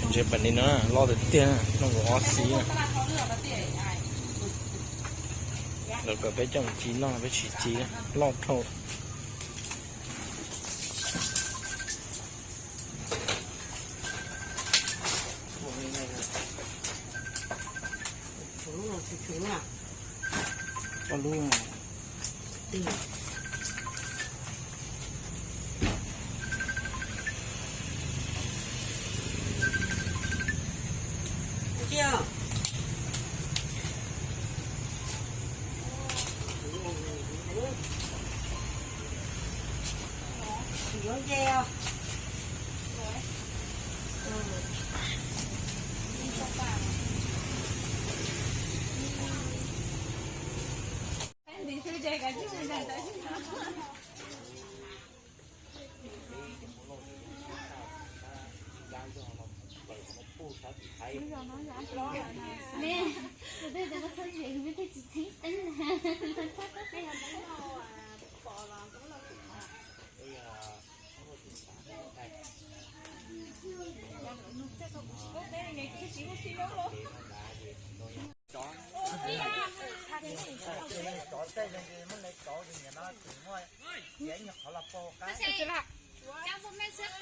Ntses pam ni no loj tiag tiag, noj nkaus ob xib na. Lawv kom peb coj mus ci noj peb tsis ci, loj dhau.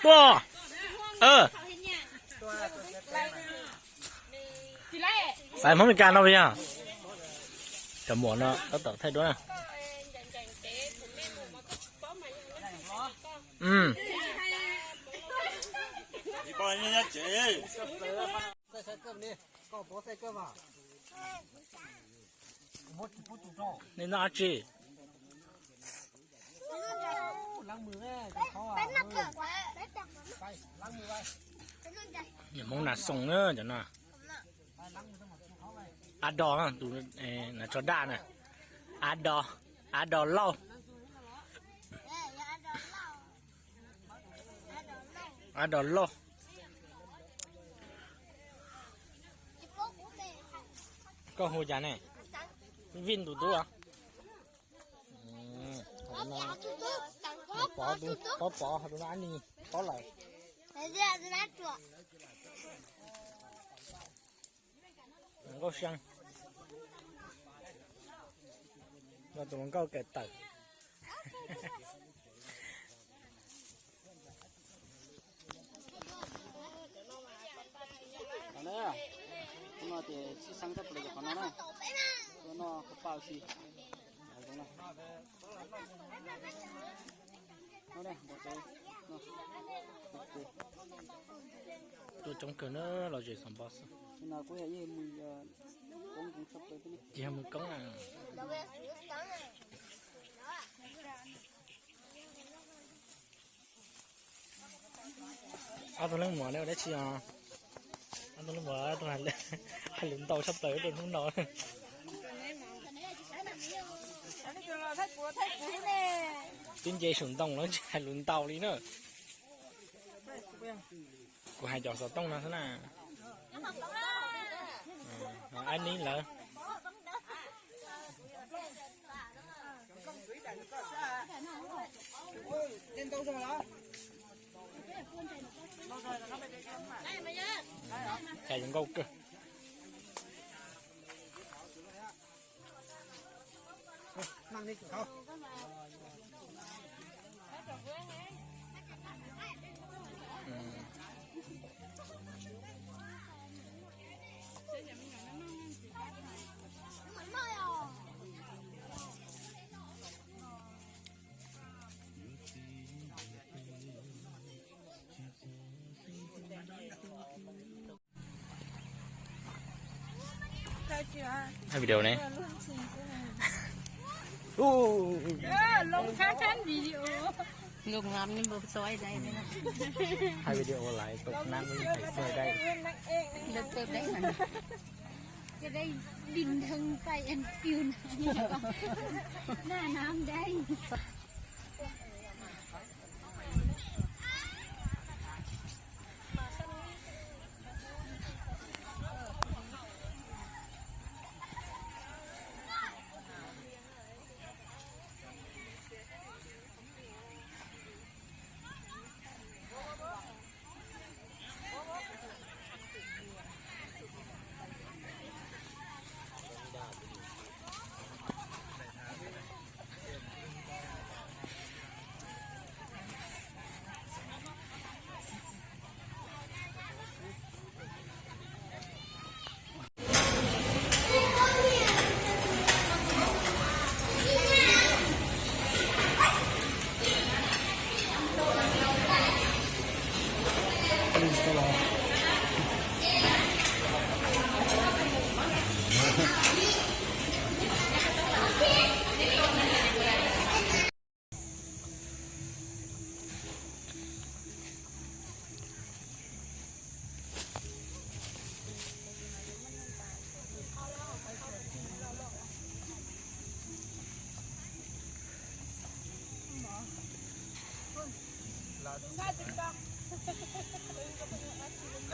Tuaj. Xaiv Hmoob Mes Kas no puas yog? Cov muam no tab tom thaij duab na. Nej noj dab tsi? Niam Hmoob Nas Xoo na cov no. Ab Dos, tus nas tso daj na. Ab Dos, Ab Dos Lauj. Ab Dos Lauj. Koj hu cas ne? Vij tus tub. Pov, pov, tus no ab ni, pov lawm. Nkauj Seej. Los tus hluas nkauj kawm tawm. Qhov no ces tshwj xeeb tshaj plaws qhov no na. Noj qhov paj xi. Tuaj coob kawg na, los zem xov npog xwb. Ces yog mus koob na. Ob tug leej muam nej ua dab tsi os? Ob tug leej muam hais lus ntau tshaj plaws rau hnub no. Twb nce saum ntoo lawm tsis hais lus ntau li na. Kuv hais cov xov tooj no xwb na. Ab ni lawm. Cas yuav nkauj kawg. Hais video ne. Lông khá khá video. Lông ngắm nên bột sói đây. Hais video lại, tôi ngắm nên hais sói đây. Được, được đấy mà. Cái đây bình thường phải ăn piu này. Nà nàm đây.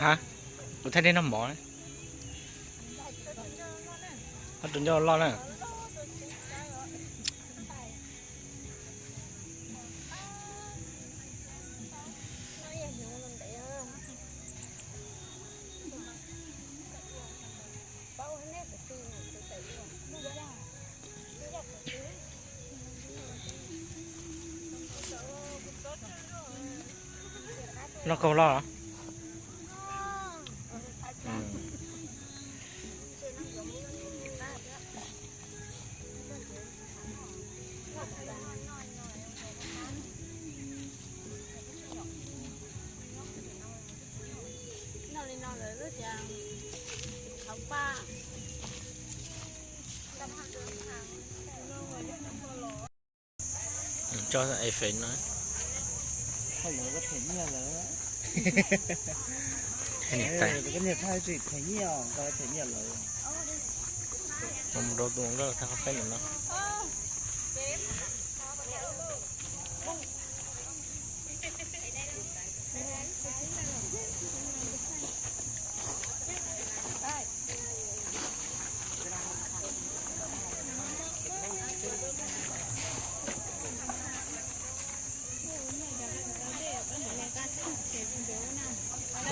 Ha, kuv thaij dej noj mov. Ob tug ncauj loj na. Noj kaug loj. Cho effect no. Lawv có thể nyiaj lawm. Niam tais. Có niam tais chỉ thể nyiaj, có thể nyiaj lawm. Mus rau tus nkauj thaij qhov peb no.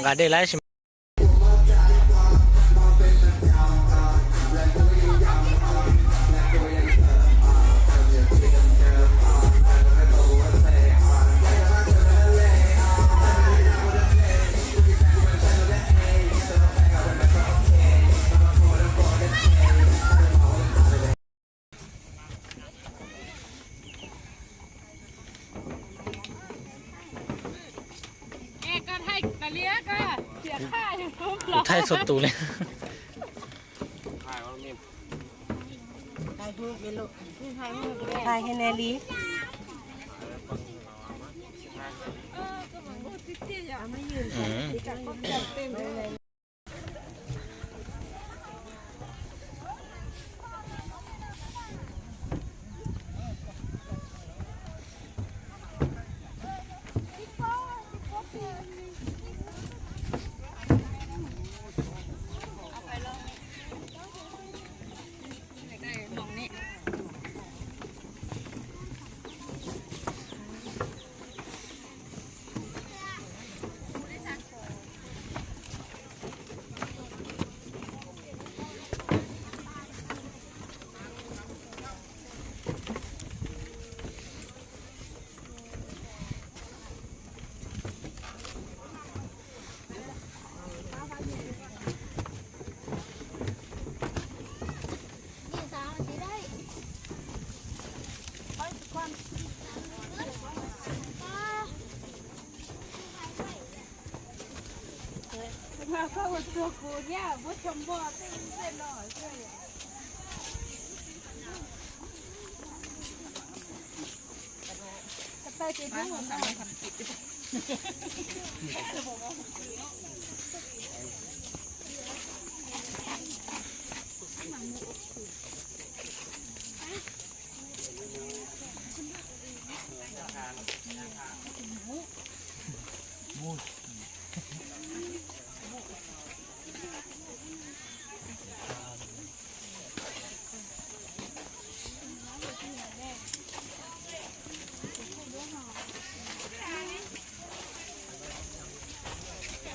Nqa dej lawm. Kuv thaij txhua tus li. Thaij li.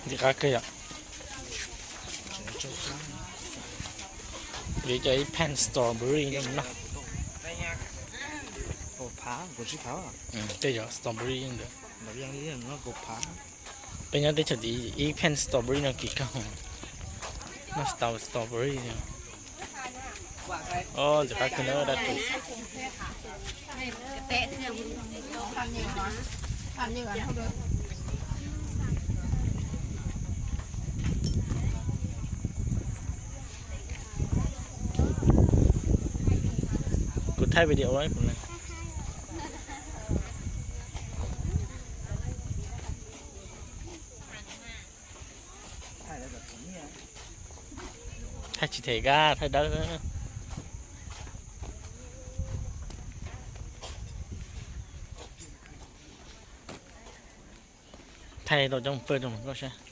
Ntxim qab kawg yom. Yuav coj ib pheej strawberry no mus noj. Tej yog strawberry ntawd. Peb nyob teb chaws tid ib pheej strawberry no kim kawg. Noj strawberry. Ntxim qab kawg na dab tsi. Thaij video. Thaij tsis them kab, thaij dawb. Thaij tau coob pawg rau koj saib.